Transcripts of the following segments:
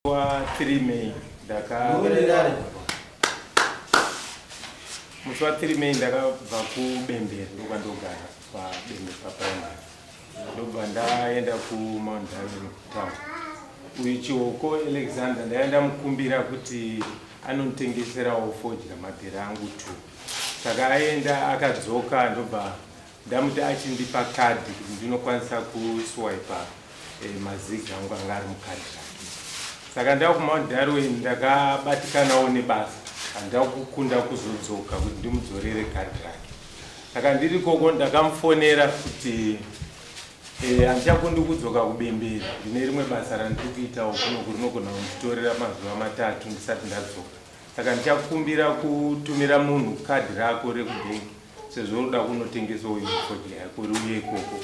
Wa 3 May ndaka musi wa 3 May ndakabva kuBembere, ndokwandogara paBembere paprimary, ndobva ndaenda kuMount Darwin town. Uyu Chihoko Alexander ndaenda mukumbira kuti anonditengeserawo fodya mabhera angu 2, saka aenda akadzoka, ndobva ndamuti achindipa kadhi kuti ndinokwanisa kuswipa mazigs angu anga ari mukadhi rake. Saka ndava kuMount Darwin, ndakabatikanawo nebasa, handida kukunda kuzodzoka kuti ndimudzorere kadhi rake. Saka ndiri koko ndakamufonera kuti handichakundi kudzoka kuBemberi, ndine rimwe basa randiri kuitawo kunoku rinogona kunditorera mazuva 3 ndisati ndadzoka, saka ndichakumbira kutumira munhu kadhi rako rekubhengi sezvo unoda kunotengesawo imwe fodya yako, riuye ikoko.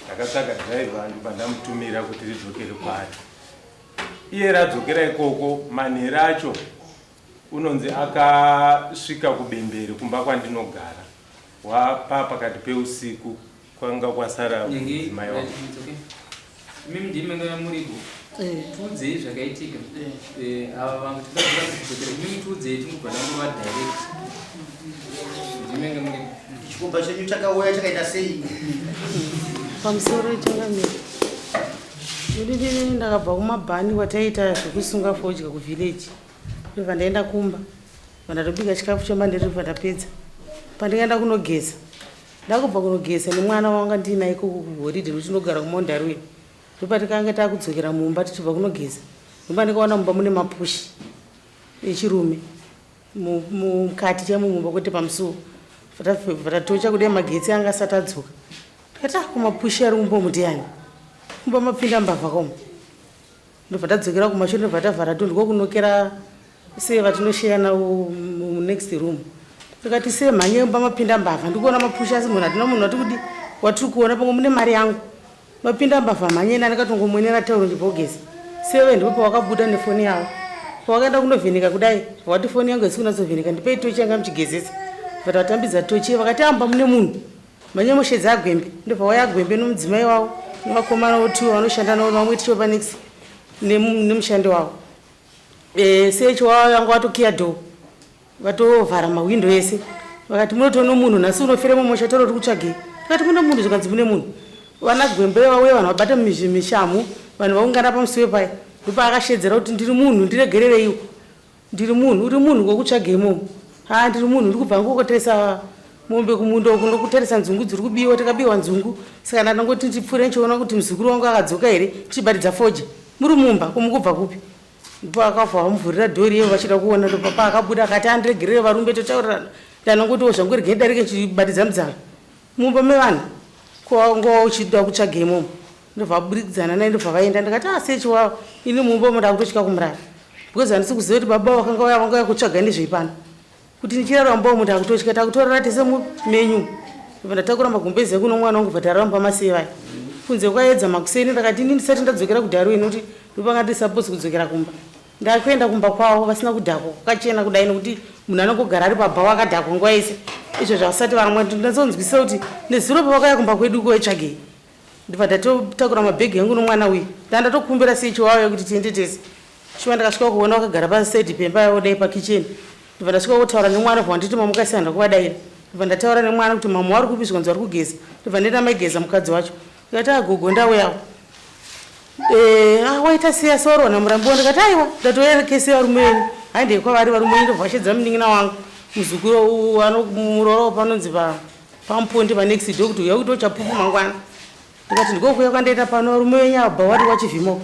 Ndakatsvaga dhiraivha, ndobva ndamutumira kuti ridzokere kwaari. Iye radzokera ikoko manheru acho, unonzi akasvika kuBembere kumba kwandinogara wapa pakati peusiku, kwanga kwasara mudzimai wangu. Mimi ndimi nga muripo. Tiudzei zvakaitika. Ava vangu tinoda kudzokera, imimi tiudzei, tingobva tangova direct. Ndimi nga muripo. Chikomba chenyu chakauya chakaita sei? Pamusoro, changamire. Ndidini, ndakabva kumabhani kwataiita zvekusunga fodya kuvillage, ndobva ndaenda kumba, bva ndatobika chikafu chemanheru, bva ndapedza pandikaenda kunogeza. Ndakubva kunogeza nemwana wanga ndiinaye ikoko kuhoridhe, nokuti ndinogara kuMount Darwin. Ndopatikanga takudzokera mumba tichibva kunogeza, ndopa ndikaona mumba mune mapushi echirume mukati chaimo mumba, kwete pamusuwo. Vatatocha kudai, magetsi anga asati adzoka. Ndikati, "Ah, kumapushi ari mumba umu ndiani? Mumba mapinda mbavha komo." Ndobva tadzokera kumashure, ndobva tavhara door, ndiko kunokera sei vatinosheya navo munext room. Tikati, "Sei, mhanye, mumba mapinda mbavha, ndikuona mapushi, asi munhu hatina, munhu wati kudi watiri kuona, pamwe mune mari yangu, mapinda mbavha, mhanyeni." Andikatongomwenera tauro ndibhogeza seve. Ndipo pawakabuda nefoni yavo, pawakaenda kunovheneka kudai, wati, "Foni yangu isi kunatsovheneka, ndipei tochi yanga muchigezesa." Vatambidza tochi, vakati, "Amba mune munhu, mhanye mushedza aGwembe." Ndobva wauya Agwembe nomudzimai wavo nevakomana votiwo vanoshanda navo, vamwe ticho panext nemushandi wavo. Secho wavo vanga vatokiya door, vatovhara mahwindo ese. Vakati, "Munotoona munhu nhasi unofira mumosha, taura kuti kutsvagei." Tikati, "Mune munhu." Zvikanzi, "Mune munhu." Vana Gwembe vauya, vanhu vabata mishamhu, vanhu vaungana pamusiwe paya. Ndopaakashedzera kuti, "Ndiri munhu, ndiregerereiwo, ndiri munhu." "Uri munhu kokutsvagei imomo?" "Ha, ndiri munhu, ndiri kubva ngokoteresa mombe kumunda uku, ndokutarisa nzungu dziri kubiwa, takabiwa nzungu, saka ndandangoti ndipfuure ndichiona kuti muzukuru wangu akadzoka here, tichibatidza fodya muri mumba. Kumukubva kupi?" Ndipo akabva vamuvhurira dhori iyo vachida kuona. Ndopapa akabuda akati, "Andiregerere varume, totaurirana, ndanongotiwo zvangu regai darike ndichibatidza mudzanga mumba mevanhu, ko uchida kutsvaga imomo?" Ndobva vaburikidzana naye, ndobva vaenda. Ndikati, "Asechiwa, ini mumba umo ndakutotya kumurara because handisi kuziva kuti baba vakanga vauya, vangauya kutsvaga nezvei pano. Kuti ndichirara mumba umu ndakutotya, takutorara tese mumenyu." Ndobva ndatakura magumbezi ekuno mwana wangu, bva tarara mumba masevai kunze kwaedza makuseni. Ndakati, "Ini ndisati ndadzokera kuDarwin, nokuti ndopanga ndiri suppose kudzokera kumba, ndakuenda kumba kwavo vasina kudhakwa, kwakachena kudai, nokuti munhu anongogara ari pabhawa akadhakwa nguva yese, izvo zvavasati vamwe ndinazonzwisisa kuti nezuro pavakauya kumba kwedu koitsvagei." Ndibva ndatotakura mabhegi angu nomwana uyu, ndandatokumbira sechi wauya kuti tiende tese. Shuwa ndakasvika kuona wakagara pasaidi pemba yavo dai pakicheni. Ndibva ndasvika kutaura nemwana, bva wanditi, "Mamuka sei?" Ndakuvadaira. Ndibva ndataura nemwana kuti, "Mama wari kupi?" Zvikanzi, "Vari kugeza." Ndibva ndaenda maigeza mukadzi wacho, ndikati, "Agogo, ndauyawo." "Ah, waita sei? Asi warohwa namurambiwa?" Ndikati, "Aiwa, ndatouya kesi yevarume venyu, handei kwavari varume venyu." Ndobva vashedza munin'ina wangu, muzukuru muroora panonzi pamupondi panext door, kuti, "Uya kuti uchapupu mangwana." Ndikati, "Ndikokuya kwandaita pano, varume venyu ava vari kwaChivhimo,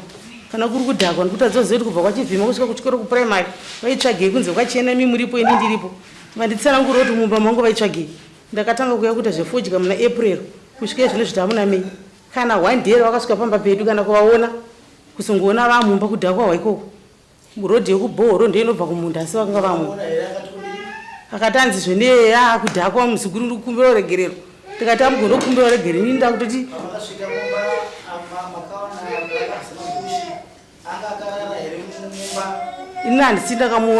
kana kuri kudhakwa, ndikutadza kuziva kuti kubva kwaChivhimo kusvika kuchikoro kupuraimary vaitsvagei kunze kwachena, imi muripo, ini ndiripo. Vanditsanangura kuti mumba mangu vaitsvagei. Ndakatanga kuuya kuita zvefodya muna April, kusvika izvino zviti hamuna mei kana one day vakasvika pamba pedu kana kuvaona, kuzongoona vamumba kudhakwa hwaikoko. Rodhi yekubhohoro ndo inobva kumunda, asi vakanga vamwe akatanzi zvene akudhakwa. Muzukuru, ndikukumbira uregerero." Tikati, "Amugona kukumbira uregerero, ini ndakutoti." Pamakasvika mumba, makaona akabvisa mapushi, anga akarara here mumba? Ini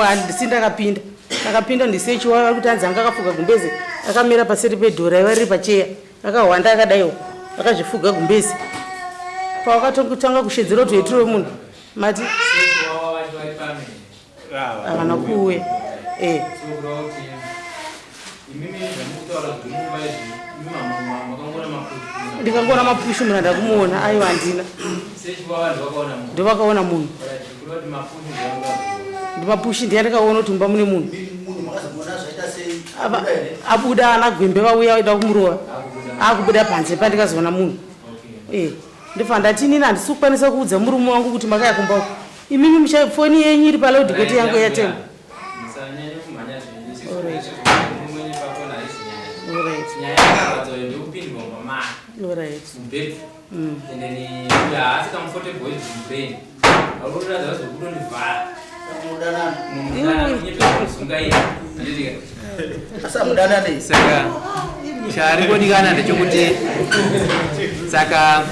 handisi ndakapinda, ndakapinda ndisechiwa vari kuti hanzi anga akafuga gumbeze, akamira paseri pedhoo raiva riri pacheya, akahwanda akadaiwo, akazvifuga gumbeze. Pawakatanga kushedzera kuti etiro munhu mati Sechi wava. Havana kuuya. Eh. Ndikangoona mapushu munhu andakumuona, aiwa handina. Ndovakaona munhu. Ndimapushi ndiye ndikaona kuti mumba mune munhu. Abuda ana Gwembe vauya vaida kumurova. Akubuda panze pandikazoona munhu. Eh. Ndobva ndati inini handisi kukwanisa kuudza murume wangu kuti makaya kumba uko. Imimi mucha foni yenyu iri paloud kwete yangu Airtel. Alright. Mm. And then haasi comfortable with the brain. Auroratidza zvekutondivhara. Saka chaari kudikana ndechekuti saka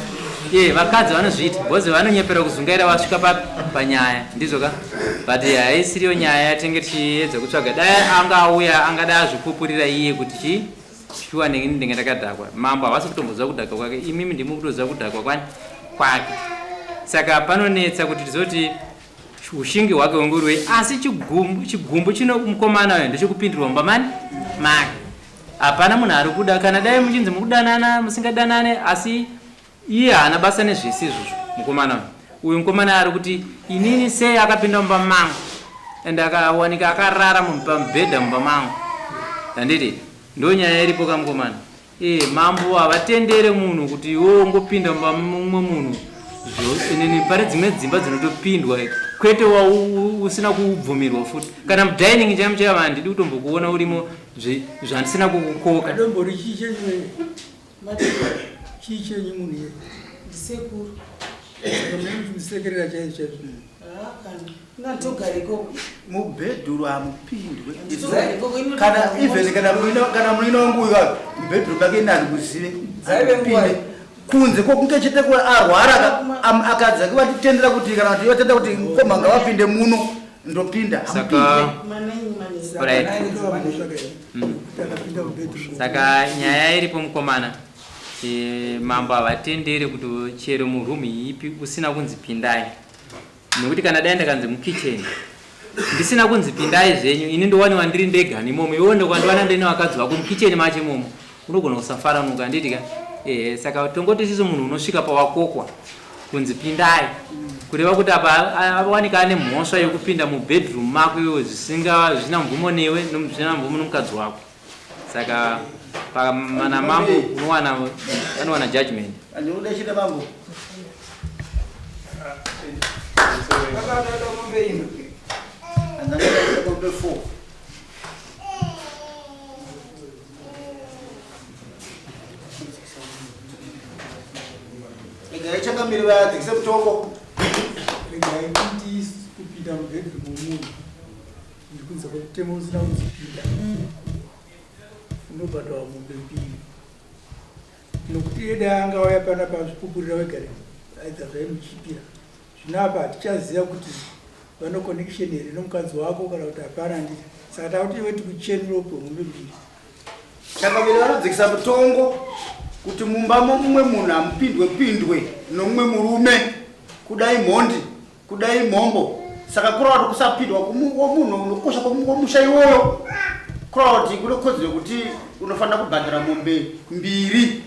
ye vakadzi vanozviita because vanonyepera kuzungaira vasvika panyaya ndizvo ka but haisiriyo nyaya yatinge tichiedza kutsvaga dai anga auya angada azvipupurira iye kuti chii shuwa ndenge ndenge ndakadhakwa mambo havasi kutomboziva kudhakwa kwake imimi ndimi kutoziva kudhakwa kwani kwake saka panonetsa kuti tizoti ushingi hwake hwengurwei asi chigumbu chigumbu chino mukomana uyo ndechekupindirwa mumba mani make hapana munhu ari kuda kana dai muchinzi mukudanana musingadanane asi iye haana basa nezvese izvozvo mukomana uyu uyu mukomana ari kuti inini sei akapinda mumba mangu and akawanika akarara pamubhedha mumba mangu handiti ndo nyaya iripo kamukomana e mambo havatendere munhu kuti iwe ungopinda mumba mumwe munhu inini pane dzimwe dzimba dzinotopindwa kwete usina kubvumirwa futi kana mudining chaimo chaivo handidi kutombokuona urimo zvandisina kukukoka Chii chenyu munhu iye? Ndisekuru. Saka munomusekerera chaizvo chaizvo. Ndatogara ikoko. Mubhedhuru hamupindwe. Nditogara ikoko, ino Kana even kana muina kana muina wangu uyu apa, mubhedhuru pake ini handikuzive. Dzaive nguva Handipinde. Kunze kwokunge chete kuva arwara ka- akadzi ake vatitendera kuti kana kuti vatenda kuti mukoma ngavapinde muno ndopinda. Saka Manenyi manenyi. Right. Akapinda mubedroom. Saka nyaya iripo mukomana e, mambo havatendere kuti chero muroom ipi usina kunzi pindai nekuti kana dai ndakanzi mukitchen ndisina kunzi pindai zvenyu ini ndowaniwa ndiri ndega nimomo iwewo ndokwandiwana ndine vakadzi vako mukitchen macho imomo unogona kusafaranuka handiti ka e, saka tongoti isisu munhu unosvika pawakokwa kunzi pindai kureva kuti apa awanika ane mhosva yekupinda mubedroom mako iwe zvisinga zvisina mvumo newe zvisina mvumo nomukadzi wako saka pamana mambo unowana anowana judgment Andinoda chete mambo. Akatoda mombe ino. Andinoda mombe 4. Regai changamire vadzikise mutongo. Regai kuti kupinda mubedroom momunhu ndikunze kwemutemo usina kunzipinda unobhadharwa mombe mbiri nokuti ede anga auya panapa azvipupurira wega aidza zvaimuchipira zvino apa hatichaziva kuti vano connection here nomukadzi wako kana kuti hapana handiti saka takuti iwe tikuchenura upiwe mombe mbiri Changamire vanodzikisa mutongo kuti mumba momumwe munhu hamupindwe pindwe nomumwe murume kudai mhondi kudai mhombo saka kureva kuti kusapindwa kwomunhu unokosha kwomusha iwoyo kureva kuti kune kodzero yekuti unofanira kubhadhara mombe mbiri.